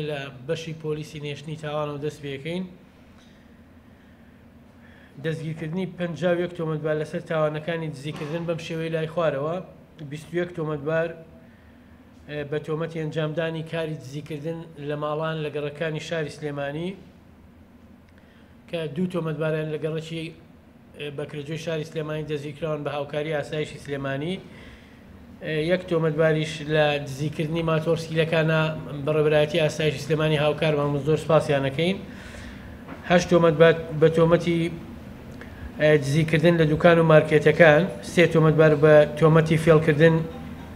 لە بەشی پۆلیسی نێشتنی تاوانەوە دەست پێکەین. دەستگیرکردنی 51 تۆمەتبار لەسەر تاوانەکانی دزیکردن بەم شێوەی لای خوارەوە: 21 تۆمەتبار بە تۆمەتی ئەنجامدانی کاری دزیکردن لە ماڵان لە گەڕەکانی شاری سلێمانی، کە 2 تۆمەتباریان لە گەڕەکی بەکرەجۆی شاری سلێمانی دەستگیرکراون بە هاوکاری ئاسایشی سلێمانی. 1 تۆمەتباریش لە دزیکردنی ماتۆرسکیلەکانە بەڕێوەبەرایەتی ئاسایشی سلێمانی هاوکارمان زۆر سوپاسیانەکەین. 8 تۆمەتبار بە تۆمەتی دزیکردن لە دوکان و مارکێتەکان، 3 تۆمەتبار بە تۆمەتی فێڵکردن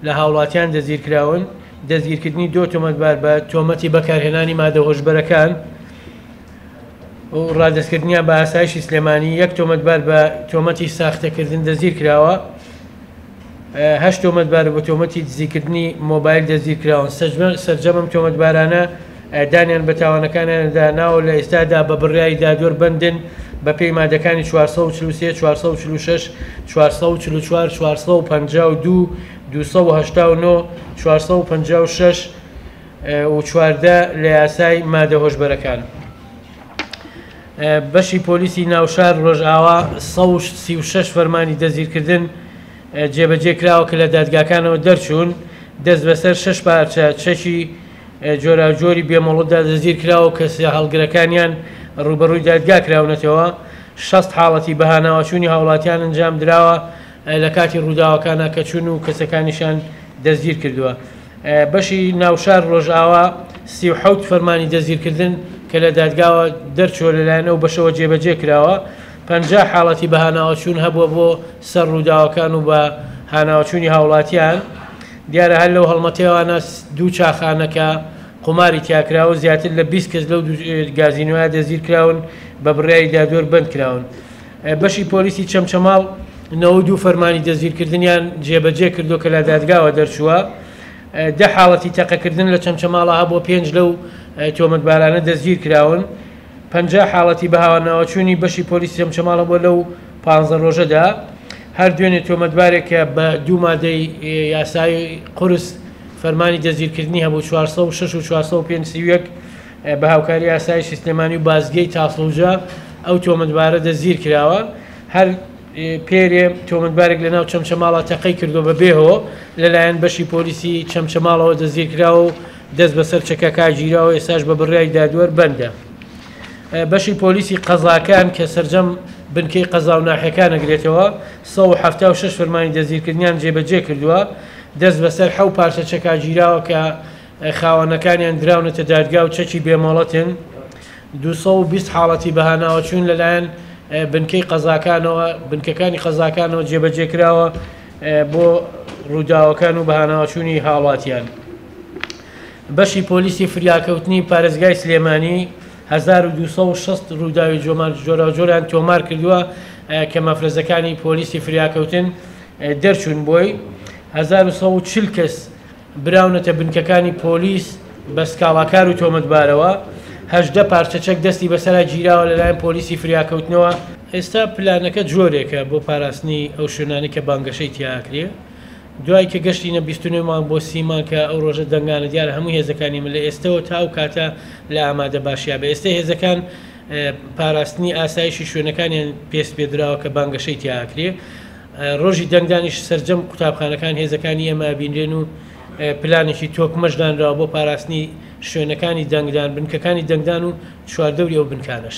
لە هاوڵاتیان دەستگیرکراون. دەستگیرکردنی 2 تۆمەتبار بە تۆمەتی بەکارهێنانی مادە هۆشبەرەکان و ڕادەستکردنیان بە ئاسایشی سلێمانی. 1 تۆمەتبار بە تۆمەتی ساختەکردن دەستگیرکراوە. 8 تۆمەتبار بە تۆمەتی دزیکردنی مۆبایل دەستگیرکراون. سەرجەمم تۆمەتبارانە دانیان بە تاوانەکانیاندا ناوە لە ئێستادا بە بڕیاری دادوەر بەندن بە پێی مادەکانی 443، 446، 444، 452، 289، 456 و 14 لە یاسای مادە هۆشبەرەکان. بەشی پۆلیسی ناوشار ڕۆژئاوا 136 فەرمانی دەستگیرکردن جێبەجێ کراوە کە لە دادگاکانەوە دەرچوون. دەست بەسەر 6 پارچە چەکی جۆراوجۆری بێمۆڵەتدا دەستگیر کراوە کە هەڵگرەکانیان ڕوبەڕووی دادگا کراونەتەوە. 60 حاڵەتی بەهاناوەچوونی هاوڵاتیان ئەنجام دراوە لە کاتی ڕووداوەکانە کە چوون و کەسەکانیشان دەستگیر کردووە. بەشی ناوشار ڕۆژئاوا 37 فەرمانی دەستگیرکردن کە لە دادگاوە دەرچووە لەلایەن ئەو بەشەوە جێبەجێ کراوە. 50 حاڵەتی بەهاناوەچوون هەبووە بۆ سەر ڕووداوەکان و بە هاناوەچوونی هاوڵاتیان. دیارە هەر لەو هەڵمەتەوانە 2 چاخانەکە قوماری تیاکراوە، زیاتر لە 20 کەس لەو گازینۆیە دەستگیر کراون بە بڕیاری دادوەر بەند کراون. بەشی پۆلیسی چەمچەماڵ 92 فەرمانی دەستگیرکردنیان جێبەجێ کردو کە لە دادگاوە دەرچووە. 10 حاڵەتی تەقەکردن لە چەمچەماڵە هەبووە، 5 لەو تۆمەتبارانە دەستگیر کراون. 50 حاڵەتی بەهاواناوەچوونی بەشی پۆلیسی چەمچەماڵە بۆ لەو 15 ڕۆژەدا. هەر دوێنێ تۆمەتبارێک کە بە 2 مادەی یاسایی قورس فەرمانی دەستگیرکردنی هەبوو 406 و 405 بە هاوکاری ئاسایشی سلێمانی و بازگەی تاسڵوجە ئەو تۆمەتبارە دەستگیر کراوە. هەر پێرێ تۆمەتبارێک لەناو چەمچەماڵە تەقەی کردو بە بێهۆ لەلایەن بەشی پۆلیسی چەمچەماڵەوە دەستگیر کراوە و دەست بەسەر چەکەکە گیراوە، ئێستاش بە بڕیاری دادوەر بەندە. بەشی پۆلیسی قەزاکان کە سەرجەم بنکەی قەزا و ناحیەکان ئەگرێتەوە 176 فەرمانی دەستگیرکردنیان جێبەجێ کردووە. دەست بەسەر 7 پارچە چەکا گیراوە کە خاوەنەکانیان دراونەتە دادگا و چەکی بێمۆڵەتن. 220 حاڵەتی بەهاناوەچوون لەلایەن بنکەی قەزاکانەوە، بنکەکانی قەزاکانەوە جێبەجێ کراوە بۆ ڕووداوەکان و بەهاناوەچوونی هاوڵاتیان. بەشی پۆلیسی فریاکەوتنی پارێزگای سلێمانی 1260 ڕووداوی جۆراوجۆریان تۆمار کردووە کە مەفرەزەکانی پۆلیسی فریاکەوتن دەرچوون بۆی. 1140 کەس براونەتە بنکەکانی پۆلیس بە سکاڵاکار و تۆمەتبارەوە. 18 پارچە چەک دەستی بەسەرا گیراوە لەلایەن پۆلیسی فریاکەوتنەوە. ئێستا پلانەکە جۆرێکە بۆ پاراستنی ئەو شوێنانەی کە بانگەشەی تیاکرێ. دوای کە گەشتینە 29 مانگ بۆ 30 مانگ کە ئەو ڕۆژە دەنگانە دیارە هەموو هێزەکانی من لە ئێستەوە تا ئەو کاتە لە ئامادە باشیا بە. ئێستا هێزەکان پاراستنی ئاسایشی شوێنەکانیان پێست پێدراوە کە بانگەشەی تیاکرێ. ڕۆژی دەنگدانیش سەرجەم قوتابخانەکان هێزەکانی ئێمە بینرێن و پلانێکی تۆکمەش دانراوە بۆ پاراستنی شوێنەکانی دەنگدان، بنکەکانی دەنگدان و چواردەوری ئەو بنکانەش.